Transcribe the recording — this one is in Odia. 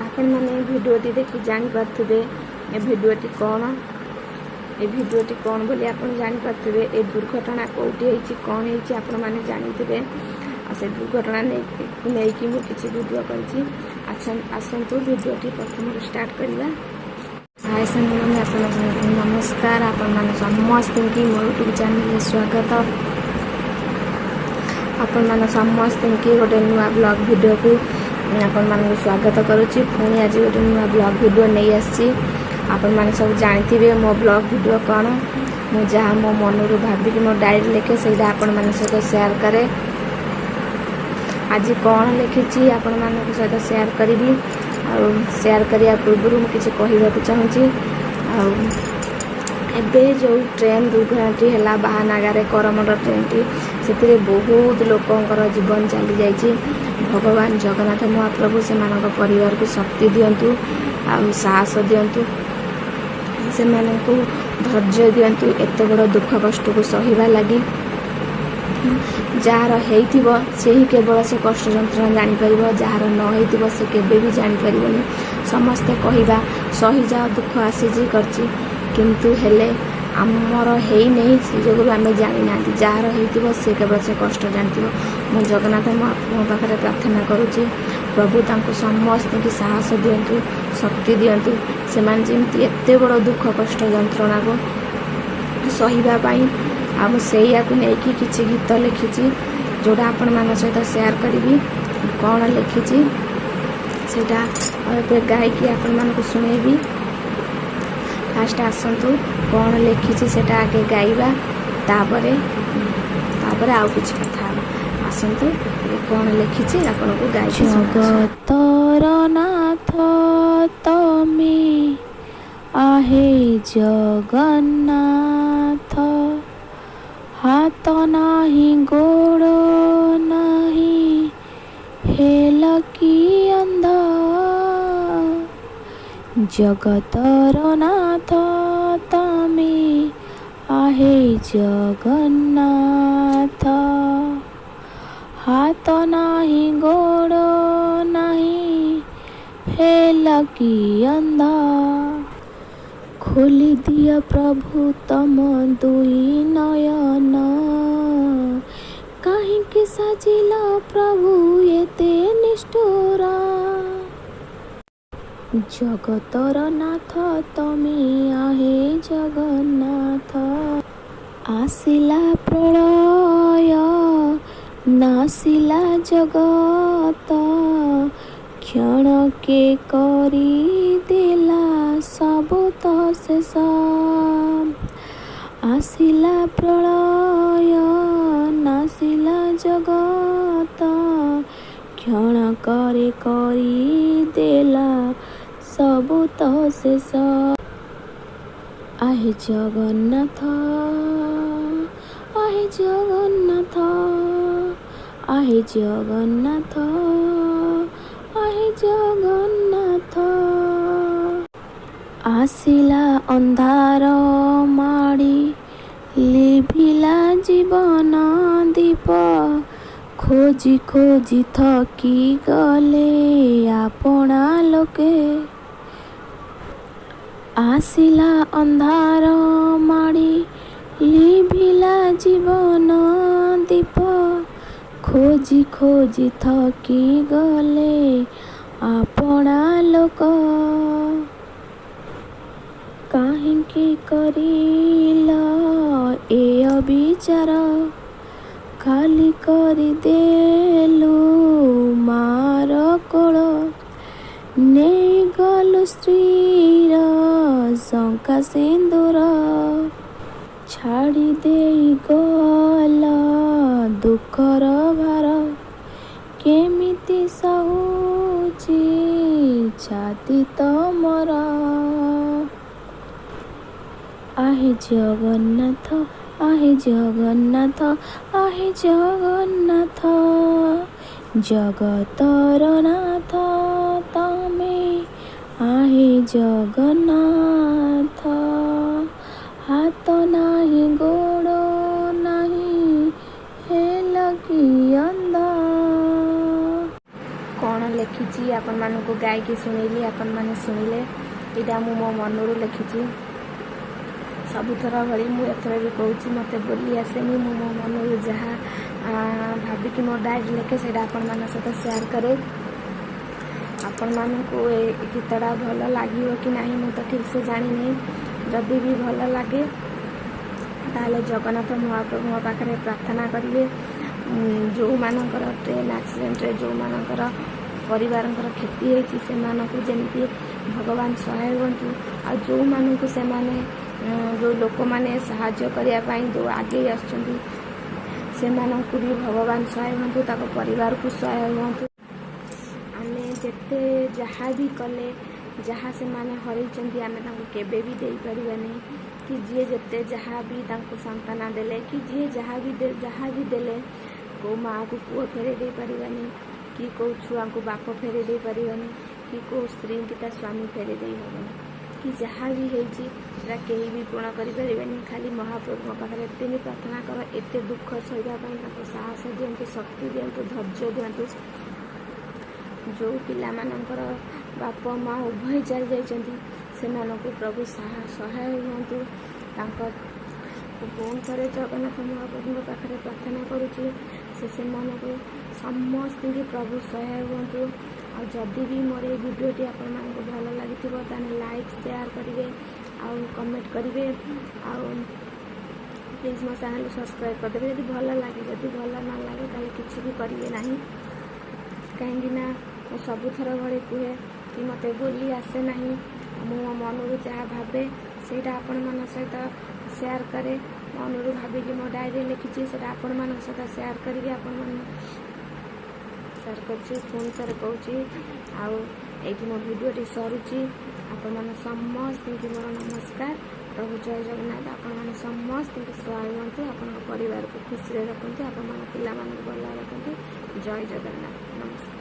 ଆପଣମାନେ ଭିଡ଼ିଓଟି ଦେଖି ଜାଣିପାରୁଥିବେ ଏ ଭିଡ଼ିଓଟି କ'ଣ, ଏ ଭିଡ଼ିଓଟି କ'ଣ ବୋଲି ଆପଣ ଜାଣିପାରୁଥିବେ। ଏ ଦୁର୍ଘଟଣା କେଉଁଠି ହେଇଛି, କ'ଣ ହେଇଛି, ଆପଣମାନେ ଜାଣିଥିବେ। ଆଉ ସେ ଦୁର୍ଘଟଣା ନେଇକି ମୁଁ କିଛି ଭିଡ଼ିଓ କରିଛି। ଆସନ୍ତୁ, ଭିଡ଼ିଓଟି ପ୍ରଥମରୁ ଷ୍ଟାର୍ଟ କରିବା। ହାଏ ସାଙ୍ଗମାନେ, ଆପଣଙ୍କୁ ନମସ୍କାର। ଆପଣମାନେ ସମସ୍ତଙ୍କୁ ମୋ ୟୁଟ୍ୟୁବ୍ ଚ୍ୟାନେଲରେ ସ୍ୱାଗତ। ଆପଣମାନେ ସମସ୍ତଙ୍କୁ ଗୋଟେ ନୂଆ ବ୍ଲଗ୍ ଭିଡ଼ିଓକୁ ଆପଣମାନଙ୍କୁ ସ୍ୱାଗତ କରୁଛି। ପୁଣି ଆଜି ଗୋଟେ ନୂଆ ବ୍ଲଗ୍ ଭିଡ଼ିଓ ନେଇ ଆସିଛି। ଆପଣମାନେ ସବୁ ଜାଣିଥିବେ ମୋ ବ୍ଲଗ୍ ଭିଡ଼ିଓ କ'ଣ। ମୁଁ ଯାହା ମୋ ମନରୁ ଭାବିକି ମୋ ଡାଏରୀ ଲେଖେ, ସେଇଟା ଆପଣମାନଙ୍କ ସହିତ ସେୟାର କରେ। ଆଜି କ'ଣ ଲେଖିଛି, ଆପଣମାନଙ୍କ ସହିତ ସେୟାର କରିବି। ଆଉ ସେୟାର କରିବା ପୂର୍ବରୁ ମୁଁ କିଛି କହିବାକୁ ଚାହୁଁଛି। ଆଉ ଏବେ ଯେଉଁ ଟ୍ରେନ୍ ଦୁର୍ଘଟଣାଟି ହେଲା ବାହାନାଗାରେ, କରମଣ୍ଡଳ ଟ୍ରେନ୍ଟି, ସେଥିରେ ବହୁତ ଲୋକଙ୍କର ଜୀବନ ଚାଲିଯାଇଛି। ଭଗବାନ ଜଗନ୍ନାଥ ମହାପ୍ରଭୁ ସେମାନଙ୍କ ପରିବାରକୁ ଶକ୍ତି ଦିଅନ୍ତୁ ଆଉ ସାହସ ଦିଅନ୍ତୁ, ସେମାନଙ୍କୁ ଧୈର୍ଯ୍ୟ ଦିଅନ୍ତୁ ଏତେ ବଡ଼ ଦୁଃଖ କଷ୍ଟକୁ ସହିବା ଲାଗି। ଯାହାର ହେଇଥିବ, ସେ ହିଁ କେବଳ ସେ କଷ୍ଟ ଯନ୍ତ୍ରଣା ଜାଣିପାରିବ। ଯାହାର ନ ହେଇଥିବ, ସେ କେବେ ବି ଜାଣିପାରିବନି। ସମସ୍ତେ କହିବା, ସହିଯାଅ, ଦୁଃଖ ଆସିଛି କରିଛି, କିନ୍ତୁ ହେଲେ ଆମର ହେଇନେଇ, ସେ ଯୋଗୁଁ ଆମେ ଜାଣିନାହାନ୍ତି। ଯାହାର ହେଇଥିବ, ସେ କେବଳ ସେ କଷ୍ଟ ଜାଣିଥିବ। ମୁଁ ଜଗନ୍ନାଥ ମହାପ୍ରଭୁଙ୍କ ପାଖରେ ପ୍ରାର୍ଥନା କରୁଛି, ପ୍ରଭୁ ତାଙ୍କୁ ସମସ୍ତଙ୍କୁ ସାହସ ଦିଅନ୍ତୁ, ଶକ୍ତି ଦିଅନ୍ତୁ, ସେମାନେ ଯେମିତି ଏତେ ବଡ଼ ଦୁଃଖ କଷ୍ଟ ଯନ୍ତ୍ରଣାକୁ ସହିବା ପାଇଁ। ଆଉ ମୁଁ ସେଇଆକୁ ନେଇକି କିଛି ଗୀତ ଲେଖିଛି, ଯେଉଁଟା ଆପଣମାନଙ୍କ ସହିତ ସେୟାର କରିବି। କ'ଣ ଲେଖିଛି, ସେଇଟା ଏବେ ଗାଇକି ଆପଣମାନଙ୍କୁ ଶୁଣେଇବି। ଫାଷ୍ଟ ଆସନ୍ତୁ, କ'ଣ ଲେଖିଛି ସେଇଟା ଆଗେ ଗାଇବା, ତାପରେ ଆଉ କିଛି କଥା ହେବା। ଆସନ୍ତୁ, ଏବେ କ'ଣ ଲେଖିଛି ଆପଣଙ୍କୁ ଗାଇକି ଶୁଣାଉଛି। ଜଗତର ନାଥ ତମେ ଆହେ ଜଗନ୍ନାଥ, ହାତ ନାହିଁ, ଗୋଡ଼ ନାହିଁ, ହେଲ କି ଅନ୍ଧ? ଜଗତର ନାଥ ତମେ ଆହେ ଜଗନ୍ନାଥ, ହାତ ନାହିଁ, ଗୋଡ଼ ନାହିଁ, ହେଲ କି ଅନ୍ଧ? ଖୋଲି ଦିଅ ପ୍ରଭୁ ତମ ଦୁଇ ନୟନ, କାହିଁକି ସାଜିଲ ପ୍ରଭୁ ଏତେ ନିଷ୍ଠୁର? ଜଗତର ନାଥ ତମେ ଆହେ ଜଗନ୍ନାଥ। ଆସିଲା ପ୍ରଳୟ, ନାଶିଲା ଜଗତ, କ୍ଷଣକେ କରିଦେଲା ସବୁ ତ ଶେଷ। ଆସିଲା ପ୍ରଳୟ, ନାଶିଲା ଜଗତ, କ୍ଷଣକରେ କରିଦେଲା ସବୁ ତ ଶେଷ। ଆହେ ଜଗନ୍ନାଥ, ଆହେ ଜଗନ୍ନାଥ, ଆହେ ଜଗନ୍ନାଥ, ଆହେ ଜଗନ୍ନାଥ। ଆସିଲା ଅନ୍ଧାର ମାଡ଼ି, ଲିଭିଲା ଜୀବନ ଦୀପ, ଖୋଜି ଖୋଜି ଥକି ଗଲେ ଆପଣା ଲୋକେ। ଆସିଲା ଅନ୍ଧାର ମାଡ଼ି, ଲିଭିଲା ଜୀବନ ଦୀପ, ଖୋଜି ଖୋଜି ଥକି ଗଲେ ଆପଣା ଲୋକ। କାହିଁକି କରିଲ ଏ ଅବିଚାର, ଖାଲି କରିଦେଲୁ ମାର କୋଳ, ନେଇଗଲୁ ସ୍ତ୍ରୀର ଶଙ୍ଖା ସିନ୍ଦୁର, ଛାଡ଼ି ଦେଇ ଗଲ ଦୁଃଖର ଭାର, କେମିତି ସହୁଛି ଛାତି ତମର? ଆହେ ଜଗନ୍ନାଥ, ଆହେ ଜଗନ୍ନାଥ, ଆହେ ଜଗନ୍ନାଥ, ଜଗତର ନାଥ ତମେ ଆହେ ଜଗନ୍ନାଥ, ହାତ ନାହିଁ, ଗୋଡ଼ ନାହିଁ, ହେଲ କି ଅନ୍ଧ? କ'ଣ ଲେଖିଛି, ଆପଣମାନଙ୍କୁ ଗାଇକି ଶୁଣେଇଲି, ଆପଣମାନେ ଶୁଣିଲେ। ଏଇଟା ମୁଁ ମୋ ମନରୁ ଲେଖିଛି। ସବୁଥର ଭଳି ମୁଁ ଏଥର ବି କହୁଛି, ମୋତେ ବୋଲି ଆସେନି। ମୁଁ ମୋ ମନରୁ ଯାହା ଭାବିକି ମୋ ଡାଏରୀ ଲେଖେ, ସେଇଟା ଆପଣମାନଙ୍କ ସହିତ ସେୟାର କରେ। ଆପଣମାନଙ୍କୁ ଏ ଗୀତଟା ଭଲ ଲାଗିବ କି ନାହିଁ, ମୁଁ ତ ଠିକ୍ସେ ଜାଣିନି। ଯଦି ବି ଭଲ ଲାଗେ, ତାହେଲେ ଜଗନ୍ନାଥ ମହାପ୍ରଭୁଙ୍କ ପାଖରେ ପ୍ରାର୍ଥନା କରିବେ, ଯେଉଁମାନଙ୍କର ଟ୍ରେନ୍ ଆକ୍ସିଡେଣ୍ଟରେ ଯେଉଁମାନଙ୍କର ପରିବାରଙ୍କର କ୍ଷତି ହେଇଛି, ସେମାନଙ୍କୁ ଯେମିତି ଭଗବାନ ସହାୟ ହୁଅନ୍ତୁ। ଆଉ ଯେଉଁମାନଙ୍କୁ ସେମାନେ, ଯେଉଁ ଲୋକମାନେ ସାହାଯ୍ୟ କରିବା ପାଇଁ ଯେଉଁ ଆଗେଇ ଆସୁଛନ୍ତି, ସେମାନଙ୍କୁ ବି ଭଗବାନ ସହାୟ ହୁଅନ୍ତୁ, ତାଙ୍କ ପରିବାରକୁ ସହାୟ ହୁଅନ୍ତୁ। ଆମେ ଯେତେ ଯାହା ବି କଲେ, ଯାହା ସେମାନେ ହରେଇଛନ୍ତି, ଆମେ ତାଙ୍କୁ କେବେ ବି ଦେଇପାରିବାନି। କି ଯିଏ ଯେତେ ଯାହା ବି ତାଙ୍କୁ ସାନ୍ତ୍ୱନା ଦେଲେ, କି ଯିଏ ଯାହା ବି ଦେଲେ, କେଉଁ ମାଆକୁ ପୁଅ ଫେରେଇ ଦେଇପାରିବାନି, କି କେଉଁ ଛୁଆଙ୍କୁ ବାପ ଫେରେଇ ଦେଇପାରିବାନି, କି କେଉଁ ସ୍ତ୍ରୀକି ତା ସ୍ୱାମୀ ଫେରେଇ ଦେଇ ହେବନି, କି ଯାହା ବି ହେଇଛି ସେଟା କେହି ବି ପୂରଣ କରିପାରିବେନି। ଖାଲି ମହାପ୍ରଭୁଙ୍କ ପାଖରେ ଏତେ ପ୍ରାର୍ଥନା କର, ଏତେ ଦୁଃଖ ସହିବା ପାଇଁ ତାଙ୍କୁ ସାହସ ଦିଅନ୍ତୁ, ଶକ୍ତି ଦିଅନ୍ତୁ, ଧୈର୍ଯ୍ୟ ଦିଅନ୍ତୁ। ଯେଉଁ ପିଲାମାନଙ୍କର ବାପ ମା ଉଭୟ ଚାଲି ଯାଇଛନ୍ତି, ସେମାନଙ୍କୁ ପ୍ରଭୁ ସହାୟ ହୁଅନ୍ତୁ। ତାଙ୍କ ପୁଣି ଥରେ ଜଗନ୍ନାଥ ମହାପ୍ରଭୁଙ୍କ ପାଖରେ ପ୍ରାର୍ଥନା କରୁଛି, ସେ ସେମାନଙ୍କୁ ସମସ୍ତଙ୍କୁ ପ୍ରଭୁ ସହାୟ ହୁଅନ୍ତୁ। ଆଉ ଯଦି ବି ମୋର ଏଇ ଭିଡ଼ିଓଟି ଆପଣମାନଙ୍କୁ ଭଲ ଲାଗିଥିବ, ତାହେଲେ ଲାଇକ୍, ସେୟାର କରିବେ ଆଉ କମେଣ୍ଟ କରିବେ। ଆଉ ପ୍ଲିଜ୍ ମୋ ଚ୍ୟାନେଲକୁ ସବସ୍କ୍ରାଇବ୍ କରିଦେବେ, ଯଦି ଭଲ ଲାଗେ। ଯଦି ଭଲ ନ ଲାଗେ, ତାହେଲେ କିଛି ବି କରିବେ ନାହିଁ। କାହିଁକି ନା ମୁଁ ସବୁଥର ଭଳି କୁହେ କି ମୋତେ ବୋଲି ଆସେ ନାହିଁ। ମୁଁ ମୋ ମନରୁ ଯାହା ଭାବେ, ସେଇଟା ଆପଣମାନଙ୍କ ସହିତ ସେୟାର କରେ। ମନରୁ ଭାବିକି ମୋ ଡାଏରୀ ଲେଖିଛି, ସେଇଟା ଆପଣମାନଙ୍କ ସହିତ ସେୟାର କରିକି ଆପଣମାନେ ସେୟାର କରୁଛି। ପୁଣି ଥରେ କହୁଛି, ଆଉ ଏଇଠି ମୋ ଭିଡ଼ିଓଟି ସରୁଛି। ଆପଣମାନେ ସମସ୍ତଙ୍କୁ ମୋର ନମସ୍କାର। ପ୍ରଭୁ ଜୟ ଜଗନ୍ନାଥ। ଆପଣମାନେ ସମସ୍ତଙ୍କୁ ସହାୟ ହୁଅନ୍ତୁ, ଆପଣଙ୍କ ପରିବାରକୁ ଖୁସିରେ ରଖନ୍ତୁ, ଆପଣମାନଙ୍କ ପିଲାମାନଙ୍କୁ ଭଲ ରଖନ୍ତୁ। ଜୟ ଜଗନ୍ନାଥ, ନମସ୍କାର।